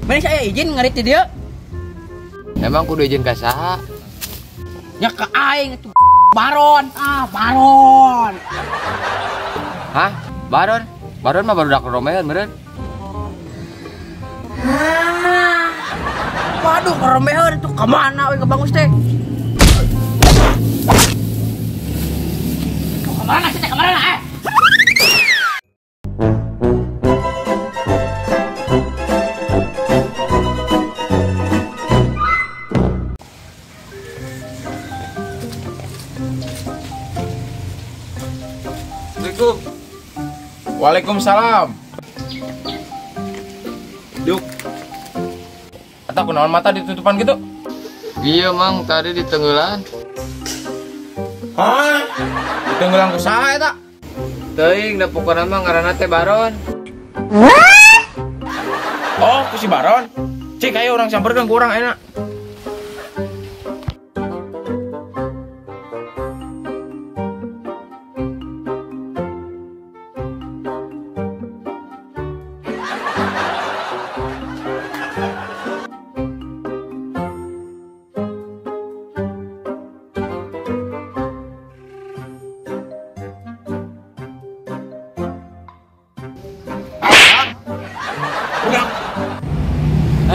Mana saya izin ngarit di dia? Emang kudu izin ka saha? Ya ke aing itu Baron. Ah, Baron. Hah? Baron? Baron mah baru dak romehan meureun. Ah. Waduh, romehan itu kemana we ke Bangus teh? Kemana sih teh? Kemana eh? Assalamualaikum. Waalaikumsalam. Duk. Atau kunaon mata ditutupan gitu? Iya, Mang, tadi di tenggelan. Hah? Di tenggelan ku saha eta? Teuing da pokona mah ngaranna teh Baron. Oh, ku si Baron. Cik ayo urang samperkeun ku urang enak.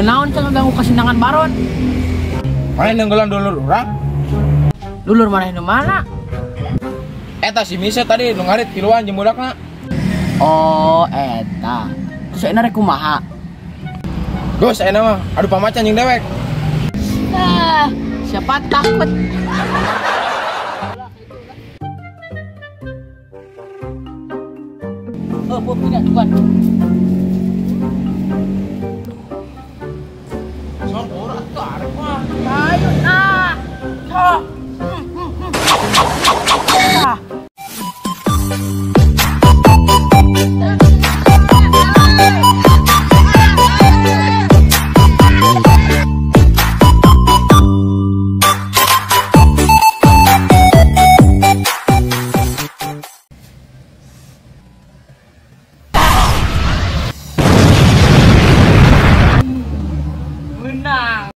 Naon can ngaganggu kesenangan Baron? Mana nenggelan dulur urang? Dulur mana nu mana? Eta si Misa tadi nu ngarit tiluan jeung budakna. Oh, eta. Terus ayeuna rek kumaha? Geus ayeuna mah adu pamacan jeung dewek. Ah, siapa takut? Oh, punya tuan. Ayo nah. Sok. Menang.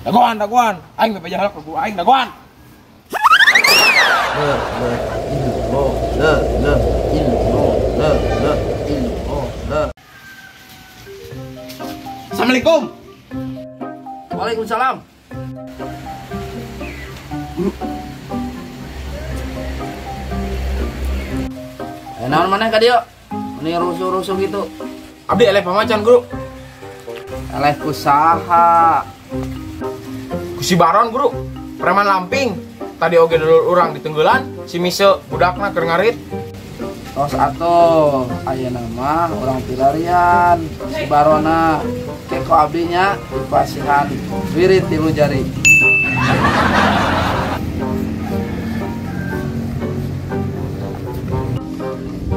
Dagoan, dagoan. Aing bebeja halak ku aing dagoan. Le le il o le le il o le le il o le. Assalamualaikum. Waalaikumsalam. Naon maneh ka dieu? Meni rusuh-rusuh gitu. Abdi eleh pamacan, Guru. Eleh ku saha? Ku si Baron, Guru. Preman lamping. Tadi oge dulur urang ditenggelan, si Mise budakna keur ngarit. Tos atuh, ayeuna mah urang pilarian si Barona. Keko abdi nya dipasihan wirid 3 jari.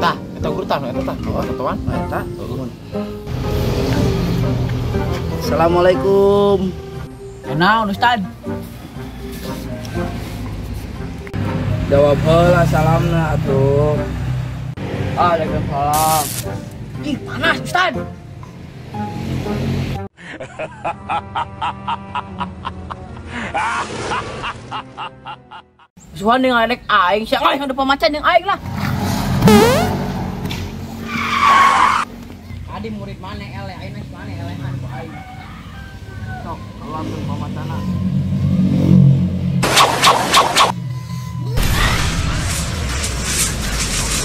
Tah, eta guru tah, eta tah. Oh, tatoan. Eta. Assalamualaikum. Naon, Ustad? Jawab heula salamna atuh. Waalaikumsalam. Ih, panas, Ustad. Suhan jeung ngadek aing sia euy ngadu pamacan jeung aing lah. Tadi murid mana eleh aing geus mana elehan ku aing. Sok, keluarkeun pamacana.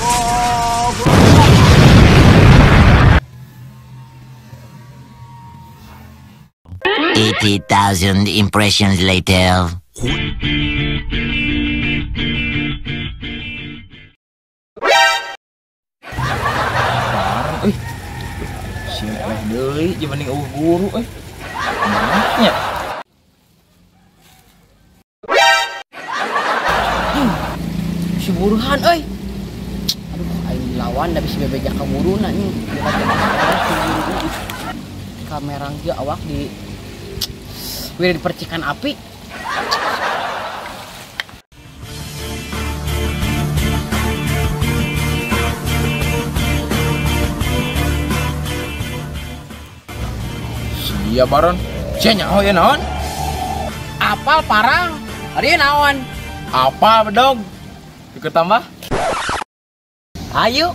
Oh, bro. 80,000 impressions later. Baron euy. Si eleh deui jeung mending eueuh guru euy. Nya. Si Burhan euy. Aduh, aing lawan da bisi bebeja ka guruna nih. Kamerang ge awak di wirid percikan api. Sia Baron. Sia nyaho ieu naon? Apal parang. Ari naon? Apa bedog? Ikut tambah? Ayo.